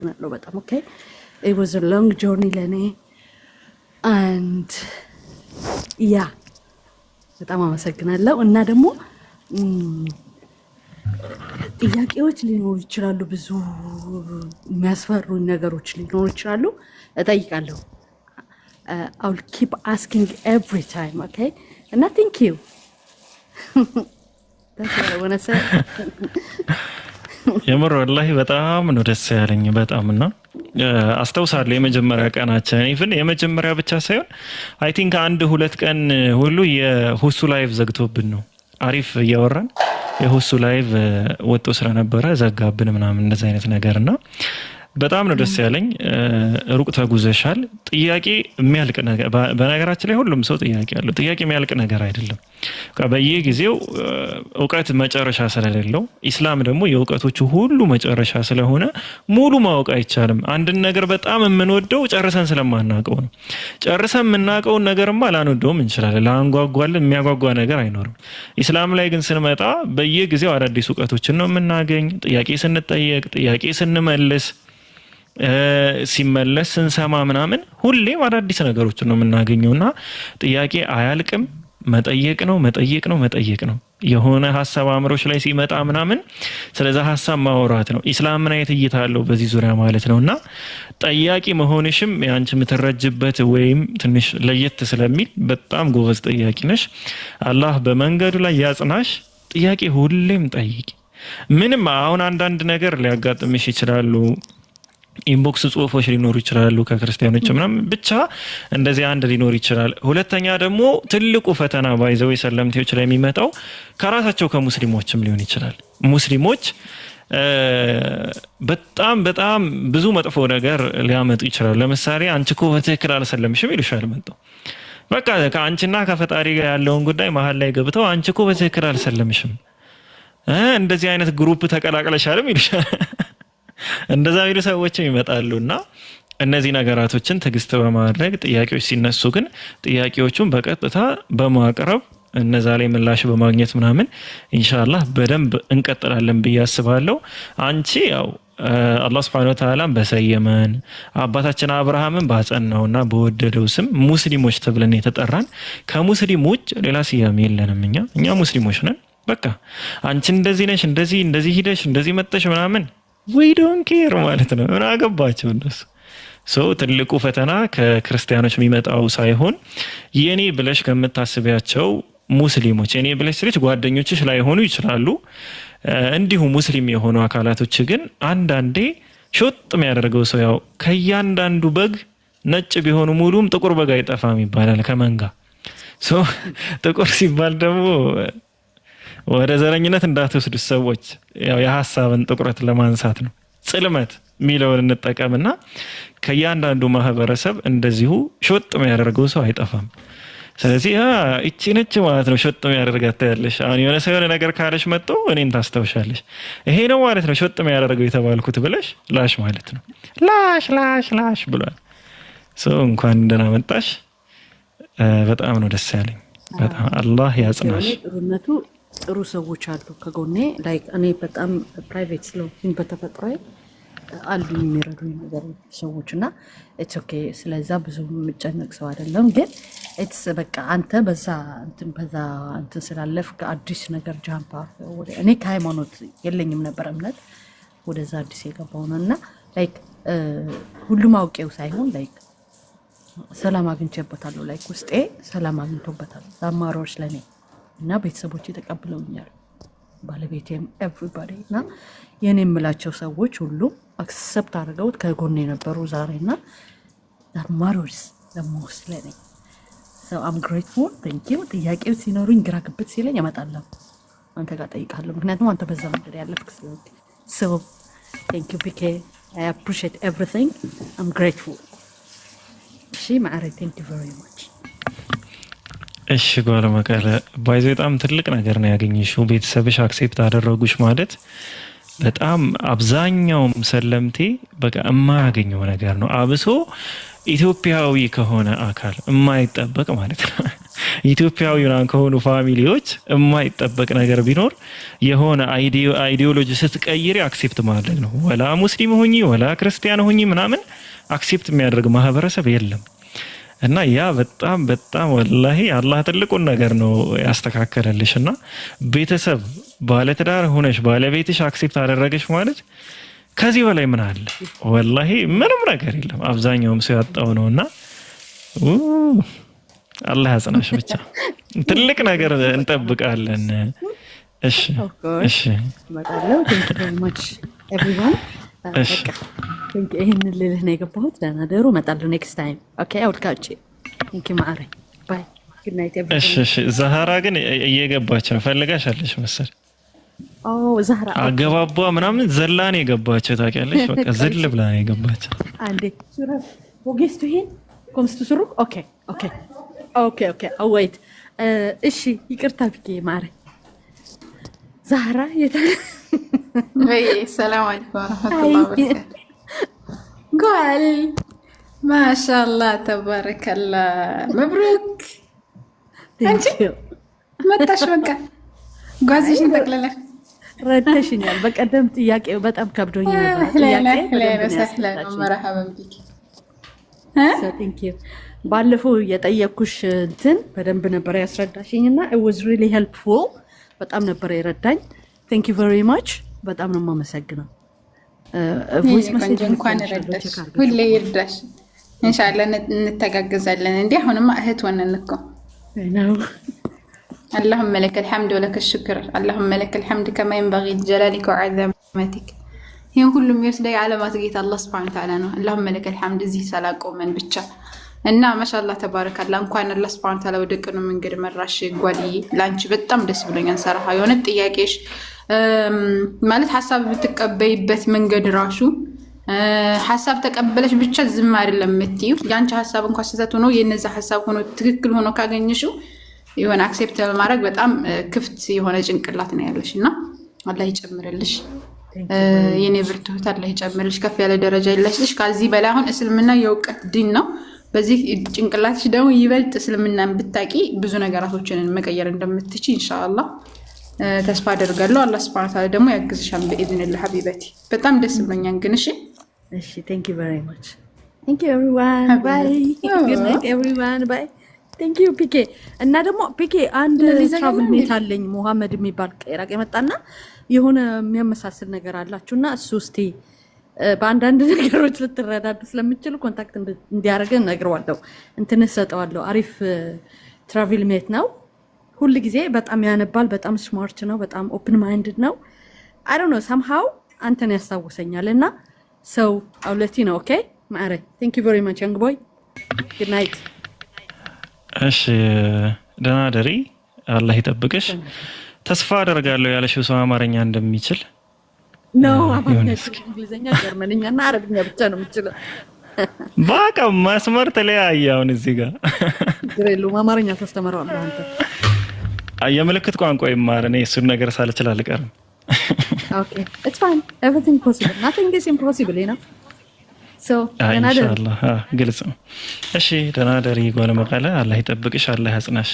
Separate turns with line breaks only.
አመሰግናለሁ በጣም። Okay, it was a long journey ለእኔ and yeah፣ በጣም አመሰግናለሁ። እና ደግሞ ጥያቄዎች ሊኖሩ ይችላሉ፣ ብዙ የሚያስፈሩኝ ነገሮች ሊኖሩ ይችላሉ። እጠይቃለሁ። I'll keep asking every time, okay? እና thank you. That's what I wanna say.
የምር ወላሂ በጣም ነው ደስ ያለኝ፣ በጣም። እና አስታውሳለሁ የመጀመሪያ ቀናችን፣ even የመጀመሪያ ብቻ ሳይሆን I think አንድ ሁለት ቀን ሁሉ የሁሱ live ዘግቶብን ነው። አሪፍ እያወራን የሁሱ live ወጥቶ ስለነበረ ዘጋብን ምናምን እንደዚህ አይነት ነገር። እና በጣም ነው ደስ ያለኝ። ሩቅ ተጉዘሻል። ጥያቄ የሚያልቅ ነገር፣ በነገራችን ላይ ሁሉም ሰው ጥያቄ አለው። ጥያቄ የሚያልቅ ነገር አይደለም። በየጊዜው እውቀት መጨረሻ ስለሌለው፣ ኢስላም ደግሞ የእውቀቶቹ ሁሉ መጨረሻ ስለሆነ ሙሉ ማወቅ አይቻልም። አንድን ነገር በጣም የምንወደው ጨርሰን ስለማናውቀው ነው። ጨርሰን የምናውቀውን ነገርማ ላንወደውም እንችላለን። ላንጓጓለን፣ የሚያጓጓ ነገር አይኖርም። ኢስላም ላይ ግን ስንመጣ በየጊዜው አዳዲስ እውቀቶችን ነው የምናገኝ። ጥያቄ ስንጠየቅ፣ ጥያቄ ስንመልስ፣ ሲመለስ ስንሰማ ምናምን ሁሌም አዳዲስ ነገሮችን ነው የምናገኘው እና ጥያቄ አያልቅም። መጠየቅ ነው፣ መጠየቅ ነው፣ መጠየቅ ነው። የሆነ ሀሳብ አእምሮሽ ላይ ሲመጣ ምናምን ስለዛ ሀሳብ ማውራት ነው። ኢስላም ምን አይነት እይታ አለው በዚህ ዙሪያ ማለት ነው። እና ጠያቂ መሆንሽም የአንቺ የምትረጅበት ወይም ትንሽ ለየት ስለሚል በጣም ጎበዝ ጠያቂ ነሽ። አላህ በመንገዱ ላይ ያጽናሽ። ጥያቄ ሁሌም ጠይቂ። ምንም አሁን አንዳንድ ነገር ሊያጋጥምሽ ይችላሉ፣ inbox ጽሁፎች ሊኖሩ ይችላሉ ከክርስቲያኖች ምናምን፣ ብቻ እንደዚህ አንድ ሊኖር ይችላል። ሁለተኛ ደግሞ ትልቁ ፈተና by the way ሰለምቴዎች ላይ የሚመጣው ከራሳቸው ከሙስሊሞችም ሊሆን ይችላል። ሙስሊሞች በጣም በጣም ብዙ መጥፎ ነገር ሊያመጡ ይችላሉ። ለምሳሌ አንቺ እኮ በትክክል አልሰለምሽም ይሉሻል መጥተው። በቃ ከአንቺና ከፈጣሪ ጋር ያለውን ጉዳይ መሀል ላይ ገብተው አንቺ እኮ በትክክል አልሰለምሽም፣ እንደዚህ አይነት group ተቀላቅለሻልም ይሉሻል። እንደዛ የሚሉ ሰዎችም ይመጣሉ። እና እነዚህ ነገራቶችን ትዕግስት በማድረግ፣ ጥያቄዎች ሲነሱ ግን ጥያቄዎቹን በቀጥታ በማቅረብ፣ እነዛ ላይ ምላሽ በማግኘት ምናምን ኢንሻአላህ በደንብ እንቀጥላለን ብዬ አስባለሁ። አንቺ ያው አላህ ሱብሓነሁ ወተዓላ በሰየመን፣ አባታችን አብርሃምን ባጸናውና በወደደው ስም ሙስሊሞች ተብለን የተጠራን፣ ከሙስሊም ውጭ ሌላ ስያሜ የለንም። እኛ ሙስሊሞች ነን። በቃ አንቺ እንደዚህ ነሽ፣ እንደዚህ እንደዚህ ሂደሽ እንደዚህ መጠሽ ምናምን we don't care ማለት ነው። ምን አገባቸው እነሱ። So ትልቁ ፈተና ከክርስቲያኖች የሚመጣው ሳይሆን የኔ ብለሽ ከምታስቢያቸው ሙስሊሞች፣ የኔ ብለሽ ስልሽ ጓደኞችሽ ላይሆኑ ይችላሉ። እንዲሁ ሙስሊም የሆኑ አካላቶች ግን አንዳንዴ ሾጥ የሚያደርገው ሰው፣ ያው ከእያንዳንዱ በግ ነጭ ቢሆኑ ሙሉም ጥቁር በግ አይጠፋም ይባላል ከመንጋ። ጥቁር ሲባል ደግሞ ወደ ዘረኝነት እንዳትወስዱት ሰዎች፣ ያው የሀሳብን ጥቁረት ለማንሳት ነው። ጽልመት የሚለውን እንጠቀምና ከእያንዳንዱ ማህበረሰብ እንደዚሁ ሾጥ የሚያደርገው ሰው አይጠፋም። ስለዚህ እቺ ነች ማለት ነው ሾጥ የሚያደርጋት ያለሽ። አሁን የሆነ ሰው የሆነ ነገር ካለሽ መጥቶ እኔን ታስታውሻለሽ። ይሄ ነው ማለት ነው ሾጥ የሚያደርገው የተባልኩት ብለሽ ላሽ ማለት ነው። ላሽ ላሽ ላሽ ብሏል። So እንኳን ደህና መጣሽ። በጣም ነው ደስ ያለኝ። በጣም አላህ ያጽናሽ።
ጥሩነቱ ጥሩ ሰዎች አሉ ከጎኔ። Like እኔ በጣም private ስለሆንኩኝ በተፈጥሮዬ አሉ የሚረዱኝ ነገሮች ሰዎች እና it's okay። ስለዛ ብዙ የምጨነቅ ሰው አይደለም። ግን it's በቃ አንተ በዛ እንትን ስላለፍክ አዲስ ነገር jump ወደ እኔ ከሃይማኖት የለኝም ነበር እምነት፣ ወደዛ አዲስ የገባው ነው እና like ሁሉም አውቄው ሳይሆን like ሰላም አግኝቼበታለሁ። Like ውስጤ ሰላም አግኝቶበታል። አማራዎች ለእኔ እና ቤተሰቦቼ ተቀብለውኛል። ባለቤቴም everybody እና የእኔ የምላቸው ሰዎች ሁሉ accept አድርገውት ከጎን የነበሩ ዛሬ እና that matters the most ለእኔ። So I'm grateful, thank you። ጥያቄዎች ሲኖሩኝ፣ ግራ ግብት ሲለኝ እመጣለሁ አንተ ጋር ጠይቃለሁ። ምክንያቱም አንተ በዛ መንገድ ያለፍክ ስለሆንክ። So thank you ቢኬ፣ I appreciate everything, I'm grateful። እሺ ማዕረ፣ thank you very much።
እሺ ጓለ መቀለ፣ by the way በጣም ትልቅ ነገር ነው ያገኘሽው። ቤተሰብሽ accept አደረጉሽ ማለት በጣም አብዛኛውም ሰለምቴ በቃ የማያገኘው ነገር ነው። አብሶ ኢትዮጵያዊ ከሆነ አካል የማይጠበቅ ማለት ነው። ኢትዮጵያዊ ምናምን ከሆኑ family ዎች የማይጠበቅ ነገር ቢኖር የሆነ ideology ስትቀይሪ accept ማድረግ ነው። ወላ ሙስሊም ሁኚ ወላ ክርስቲያን ሁኚ ምናምን accept የሚያደርግ ማህበረሰብ የለም። እና ያ በጣም በጣም ወላሂ አላህ ትልቁን ነገር ነው ያስተካከለልሽ። እና ቤተሰብ ባለትዳር ሆነሽ ባለቤትሽ accept አደረገሽ ማለት ከዚህ በላይ ምን አለ? ወላሂ ምንም ነገር የለም። አብዛኛውም ሰው ያጣው ነው። እና አላህ ያጽናሽ። ብቻ ትልቅ ነገር እንጠብቃለን። እሺ እሺ፣
እመጣለሁ። Thank you very much, everyone።
እሺ።
ይህንን ልልህ ነው የገባሁት። ደህና ደሩ። እመጣለሁ next time። Okay, I'll catch you። Thank you ማዕረ። Bye, good night።
እሺ እሺ። ዛህራ ግን እየገባች ነው፣ ፈልጋሻለች መሰል።
ዛህራ።
አገባቧ ምናምን ዘላ ነው የገባቸው። ታውቂያለሽ? በቃ ዝል ብላ ነው የገባቸው።
አንዴ wo gehst du hin? Kommst du zurück? Okay, oh wait. እሺ ይቅርታ ብዬ ማረ። ዛህራ የታ
ወይ ሰላም አለይኩም ወረህመቱላሂ ወበረካቱ። ጓል ማሻአላህ ተባረከላ፣ መብሩክ። አንቺ መጣሽ፣ በቃ ጓዝሽን ጠቅልለሽ።
ረድተሽኛል። በቀደም ጥያቄ በጣም ከብዶኝ ነበር።
መርሐበን ቢኪ።
ባለፈው የጠየኩሽ እንትን በደንብ ነበር ያስረዳሽኝ እና it was really helpful። በጣም ነበር የረዳኝ። Thank you very much። በጣም ነው የማመሰግነው። Voice message
እንኳን ረዳሽ፣ ሁሌ ይርዳሽ። ኢንሻላህ እንተጋገዛለን። እንዲህ አሁንማ እህት ሆነን እኮ። اللهم لك الحمد ولك الشكر، اللهم لك الحمد كما ينبغي لجلالك وعظمتك። ይህን ሁሉ የሚወስደው የዓለማት ጌታ አላህ ስብሐነ ወተዓላ ነው። اللهم لك الحمد እዚህ ስላቆመን ብቻ። እና ማሻአላህ ተባረካላ። እንኳን አላህ ስብሐነ ወተዓላ ወደ ቅኑ መንገድ መራሽ ጓልዬ። ለአንቺ በጣም ደስ ብሎኛል። ሰራሃ የሆነ ጥያቄሽ ማለት ሀሳብ የምትቀበይበት መንገድ ራሱ ሀሳብ ተቀበለሽ ብቻ ዝም አይደለም የምትይው። የአንቺ ሀሳብ እንኳን ስህተት ሆኖ የነዛ ሀሳብ ሆኖ ትክክል ሆኖ ካገኘሽው የሆነ accept ለማድረግ በጣም ክፍት የሆነ ጭንቅላት ነው ያለሽ እና አላህ ይጨምርልሽ። የኔ ብርቱት አላህ ይጨምርልሽ፣ ከፍ ያለ ደረጃ ይለሽልሽ። ከዚህ በላይ አሁን እስልምና የእውቀት ዲን ነው። በዚህ ጭንቅላትሽ ደግሞ ይበልጥ እስልምናን ብታቂ ብዙ ነገራቶችን መቀየር እንደምትችይ ኢንሻአላህ ተስፋ አደርጋለሁ። አላህ ስብሐነ ወተዓላ ደግሞ ያግዝሻል በኢዝኒላህ ሀቢበቲ። በጣም ደስ ብሎኛል ግን እሺ።
እሺ፣ thank you very much። Thank you, everyone። Bye, good night, everyone። Bye, thank you ፒኬ። እና ደግሞ ፒኬ አንድ travel mate አለኝ ሙሐመድ የሚባል ከኢራቅ የመጣና የሆነ የሚያመሳስል ነገር አላችሁ እና እሱ እስቲ በአንዳንድ ነገሮች ልትረዳዱ ስለምችሉ contact እንዲያደርገ እነግረዋለሁ። እንትን እሰጠዋለሁ። አሪፍ travel mate ነው። ሁል ጊዜ በጣም ያነባል። በጣም smart ነው። በጣም open minded ነው። I don't know, somehow አንተን ያስታውሰኛል እና so I'll let you know። Okay ማዕረ፣ thank you very much, young boy። Good night።
እሺ ደህና ደሪ፣ አላህ ይጠብቅሽ። ተስፋ አደርጋለሁ ያለሽው ሰው አማርኛ እንደሚችል።
No፣ አማርኛ፣ እንግሊዝኛ፣ ጀርመንኛ እና አረብኛ ብቻ ነው የምችለው።
በቃ መስመር ተለያየ። አሁን እዚህ ጋር
ችግር የለውም። አማርኛ ታስተምረዋለህ አንተ።
የምልክት ቋንቋ ይማር። እኔ እሱን ነገር ሳልችል አልቀርም።
Okay, it's fine። Everything possible፣ nothing is impossible። So
ኢንሻአላህ ግልጽ ነው። እሺ ደህና ደሪ ጓለ መቀለ። አላህ ይጠብቅሽ፣ አላህ ያጽናሽ።